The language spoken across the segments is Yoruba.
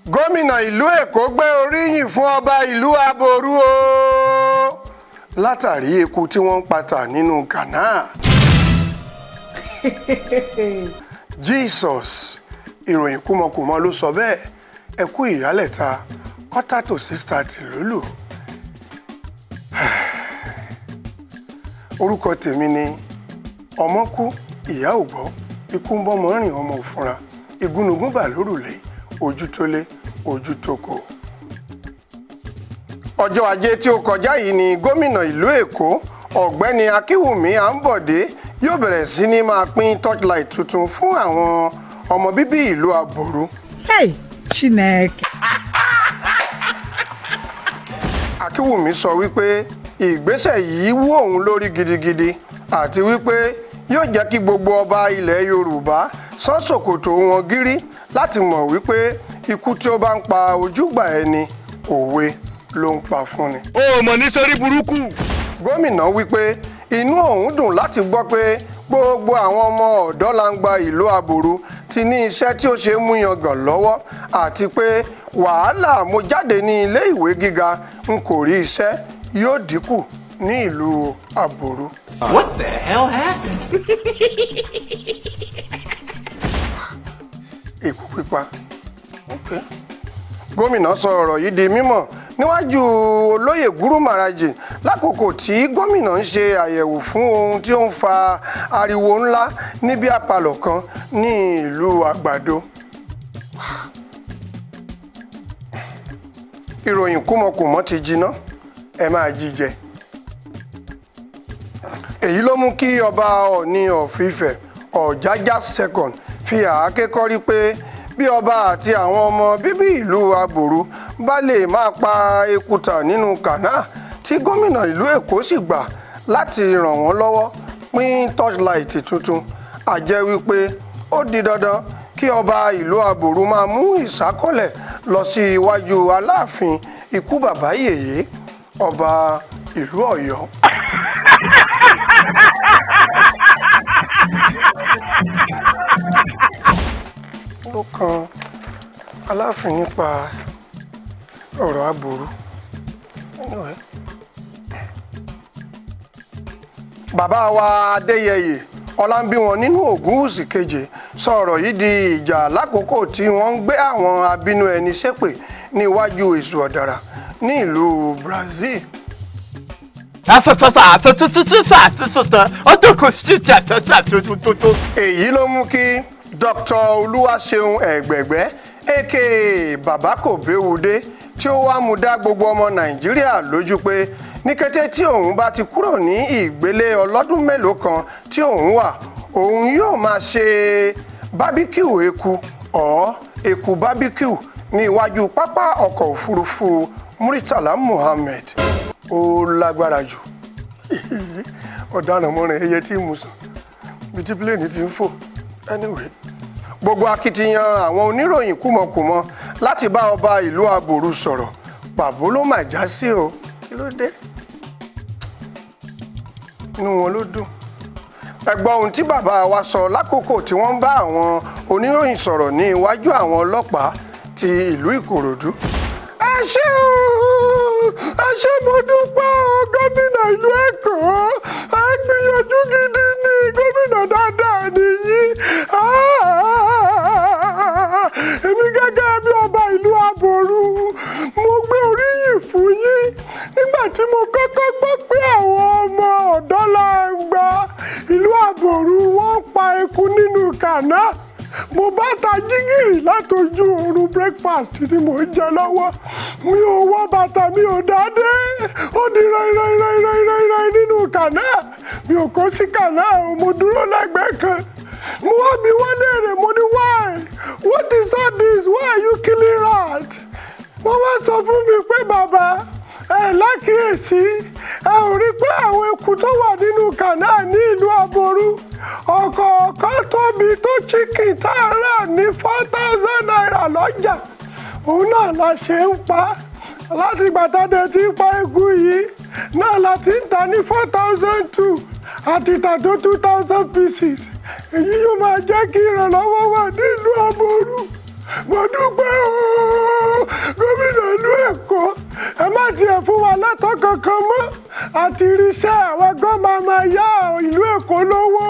Gómìnà ìlú Èkó gbé oríyìn fún ọba ìlú Aboru o látàrí eku tí wọ́n ń patà nínú Ghana. Jesus, ìròyìn kúmọkùmọ ló sọ bẹ́ẹ̀. Ẹ kú ìyálẹ̀ta, 5:45 lólù. Orúkọ tèmi ni ọmọ kú ìyá ò gbọ́, ikú ń bọ́mọ rìn ọmọ òfúnra, igúnnugún bà lórùlé, ojú tó lé ojú tó kò. Ọjọ́ Ajé tí ó kọjá yìí ni gómìnà ìlú Èkó Ọ̀gbẹ́ni Akínwùmí Àǹbọ̀dé yóò bẹ̀rẹ̀ sí ní máa pín torchlight tuntun fún àwọn ọmọ bíbí ìlú Aboru. Hey, Chineke. Akínwùmí sọ wípé ìgbésẹ̀ yìí wú òun lórí gidigidi àti wípé yóò jẹ́ kí gbogbo ọba ilẹ̀ Yorùbá sán ṣòkòtò wọn gírí láti mọ̀ wípé ikú tí ó bá ń pa ojúgbà ẹni òwe ló ń pa fún ni. Ó mọ̀ ní sórí burúkú. Gómìnà wípé inú òun dùn láti gbọ́ pé gbogbo àwọn ọmọ ọ̀dọ́langba ìlú Aboru ti ní iṣẹ́ tí ó ṣe é mú yangàn lọ́wọ́ àti pé wàhálà mo jáde ní ilé ìwé gíga n kò rí iṣẹ́ yóò dínkù ní ìlú Aboru. What the hell happened? Ikú pípa. Okay. Gómìnà sọ ọ̀rọ̀ yìí di mímọ̀ níwájú olóyè Guru Maharaji lákòókò tí gómìnà ń ṣe àyẹ̀wò fún ohun tí ó ń fa ariwo ńlá níbi àpàlọ̀ kan ní ìlú Àgbàdo. Ìròyìn kúmọkùmọ ti jiná, ẹ máa jíjẹ. Èyí ló mú kí ọba Ọọ̀ni of Ifẹ̀ Ọ̀jájá II fi àáké kọ́rí pé bí ọba àti àwọn ọmọ bíbí ìlú Aboru bá lè máa pa eku tà nínú Kànáà tí gómìnà ìlú Èkó sì gbà láti ràn wọ́n lọ́wọ́ pín torchlight tuntun, a jẹ́ wípé ó di dandan kí ọba ìlú Aboru máa mú ìsákọ́lẹ̀ lọ sí iwájú Aláàfin ikú bàbá yèyé ọba ìlú Ọ̀yọ́. Ló kan Aláàfin nípa ọ̀rọ̀ Aboru. Anyway. Bàbá wa Adéyẹyè Ọláńbíwọn nínú Ògúnwùsì keje sọ ọ̀rọ̀ yìí di ìjà lákòókò tí wọ́n ń gbé àwọn abínú ẹni ṣépè ní iwájú èṣù ọ̀dàrà ní ìlú Brazil. Èyí ló mú kí Dr. Olúwaṣeun Ẹ̀gbẹ̀gbẹ́ aka Bàbá Kò Béwudé tí ó wá mú dá gbogbo ọmọ Nàìjíríà lójú pé ní kété tí òun bá ti kúrò ní ìgbélé ọlọ́dún mélòó kan tí òun wà, òun yóò máa ṣe bábíkìú eku ọ̀ eku bábíkìú ní iwájú pápá ọkọ̀ òfurufú Murtala Muhammed. Ó lágbára jù. Ọ̀daràn mọ́rin ẹyẹ tí mo sàn bí tí pílẹ̀nì ti ń fò. Anyway, gbogbo akitiyan àwọn oníròyìn kúmọkùmọ láti bá ọba ìlú Aboru sọ̀rọ̀ pàbó ló mà já sí o. Kí ló dé? Inú wọn ló dùn. Ẹ gbọ́ ohun tí bàbá wa sọ lákòókò tí wọ́n ń bá àwọn oníròyìn sọ̀rọ̀ ní iwájú àwọn ọlọ́pàá ti ìlú Ìkòròdú. Ẹ ṣé o, ẹ ṣé mo dúpẹ́ o gómìnà ìlú Èkó, ẹ gbìyànjú gidi ní gómìnà dáadáa nìyí. Èmi gẹ́gẹ́ bí ọba ìlú Aboru, mo gbé oríyìn fún yín nígbà tí mo kọ́kọ́ gbọ́ pé àwọn ọmọ ọ̀dọ́langba ìlú Aboru wọ́n pa eku nínú Kànáà. Mo bá ta jígìrì látojú oorun, breakfast ni mò ń jẹ lọ́wọ́. Mi ò wọ bàtà, mi ò dádé. Ó di rẹ́rẹ́rẹ́rẹ́rẹ́ nínú Kànáà. Mi ò kó sí Kànáà o, mo dúró lẹ́gbẹ̀ẹ́ kan. Mo wá bi wọ́n léèrè, mo ní why? What is all this? Why are you killing rat? Wọ́n wá sọ fún mi pé bàbá ẹ lákìyèsí, ẹ ò rí pé àwọn eku tó wà nínú Kànáà ní ìlú Aboru ọ̀kọ̀ọ̀kan tóbi tó chicken tá a rà ní 4,000 naira lọ́jà, òun náà la ṣe ń pa. Láti ìgbà tá a dẹ̀ ti ń pa eku yìí náà la ti ń ta ní 4,200 àti tà tó 2,000 pieces. Èyí yóò máa jẹ́ kí ìrànlọ́wọ́ wà ní ìlú Aboru. Mo dúpẹ́ o, gómìnà ìlú Èkó. Ẹ má tiẹ̀ fún wa lẹ́tọ̀ọ́ kankan mọ́, àti irinṣẹ́ àwọn gan máa máa yá ìlú Èkó lówó.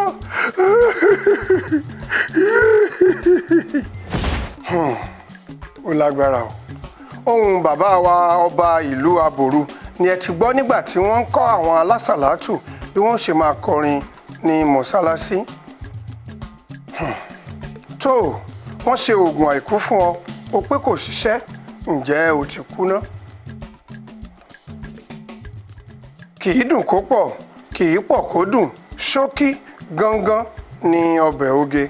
Ó lágbára o. Ohùn bàbá wa ọba ìlú Aboru ni ẹ ti gbọ́ nígbà tí wọ́n ń kọ́ àwọn alásàlátù bí wọ́n ṣe máa kọrin ní mọ́sálásí. Tó wọ́n ṣe oògùn àìkú fún ọ, o pé kò ṣiṣẹ́, ǹjẹ́ o ti kú ná? Kì í dùn kó pọ̀, kì í pọ̀ kó dùn, ṣókí gangan ni ọbẹ̀ oge.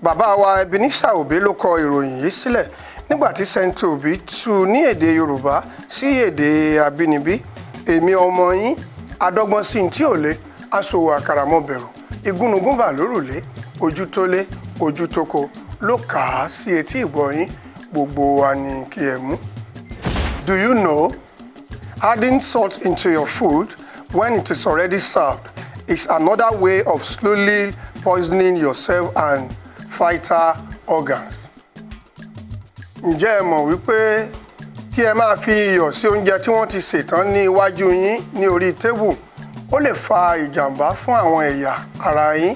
Bàbá wa Ebenezer Obey ló kọ ìròyìn yìí sílẹ̀ nígbà tí Saint Obi tú ní èdè Yorùbá sí èdè abínibí. Èmi ọmọ yín adọ́gbọ́n sí tí ò lé, aṣòwò àkàrà mọ́ bẹ̀rù, igúnnugún bà lórùlé, ojú tó lé ojú tó ko ló kà á sí etí ìgbọ́ yín. Gbogbo wa ni kí ẹ mú. Do you know adding salt into your food when it is already served is another way of slowly poisoning yourself and vital organs? Ǹjẹ́ ẹ mọ̀ wípé kí ẹ máa fi iyọ̀ sí oúnjẹ tí wọ́n ti sè tán ní iwájú yín ní orí tébù, ó lè fa ìjàmbá fún àwọn ẹ̀yà ara yín?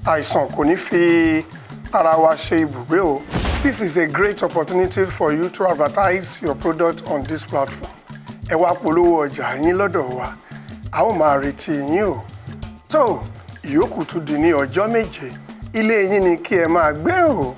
Àìsàn kò ní fi ara wa ṣe ibùgbé o. This is a great opportunity for you to advertise your product on this platform. Ẹ wá polówó ọjà yín lọ́dọ̀ wa, a ó máa retí yín o. Tó ìyókù tún di ní ọjọ́ 7, ilé yín ni kí ẹ máa gbé o.